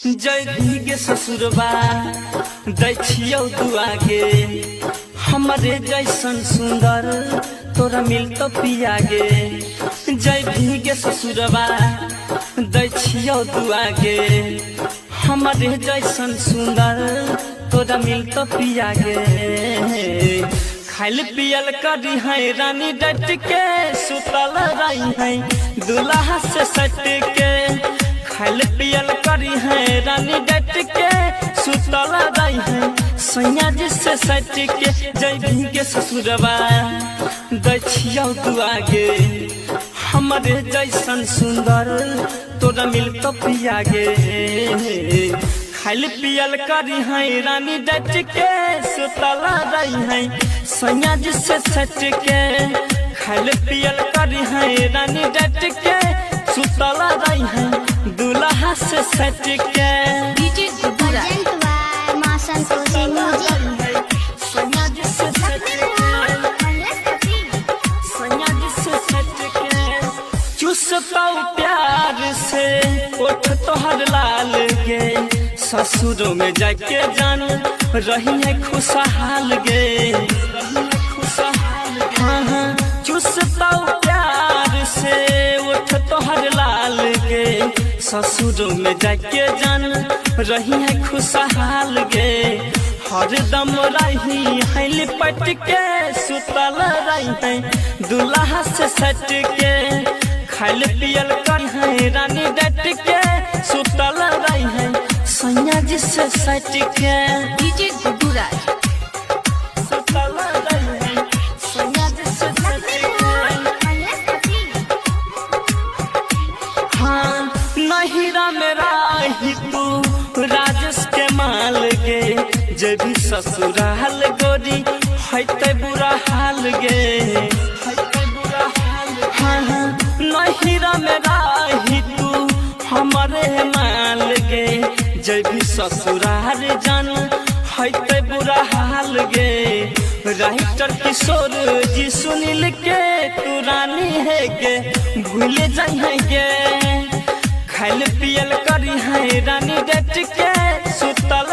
जय गे ससुरबा दै छियौ दुआ गे, हमरे जैसन सुंदर तोरा मिलतो पिया गे। जय गे ससुरबा दै छियौ दुआ गे, हमरे जैसन सुंदर तोरा मिलतो पिया गे। खाइल पियल करी है रानी डट के, सुतल रही है दुल्हा से सट के। खाइल पियल करी है रानी डट के, सुतल रही है सैया जी से सट के। जय के ससुरबा दै छियौ दुआ गे, हमरे जैसन सुंदर तोरा मिलतो पिया गे। खाइल पियल करी है रानी डट के, सुतल रही है सैया जी से सट के। खाइल पियल करी है रानी डट के, सुतल रही है दुल्हा से सट के। DJ Guddu Raj. Present by Maa Santoshi music. सैया जी से सट के, सैया जी से सट के। चुसतौ प्यार से ओठ तोहर लाल गे, ससुरों में जाके जान रही है खुशहाल गे। हाँ हाँ, चुसतौ प्यार से ओठ तोहर लाल गे, ससुरों में जाके जान रही है खुशहाल गे। हरदम रही है लिपट के, सुतल रही है दुल्हा से सट के। खाइल पियल कर है रानी डट के, सुतल रही है सैया जी से सट के। डीजे गुड्डूराज। सुतल रही है सैया जी से सट के। हाँ नहिरा मेरा ही तू राजेश के माल गे, जे भी ससुराल गोरी है बुरा हाल गे। हाँ हाँ, नहिरा मेरा ही तू हमारे माल गे, जे भी ससुराल जान है बुरा हाल गे। राइटर किशोर जी सुनील के तू रानी है गे, भूल जाई है गे। खाइल पियल करी है रानी डट के, सुतल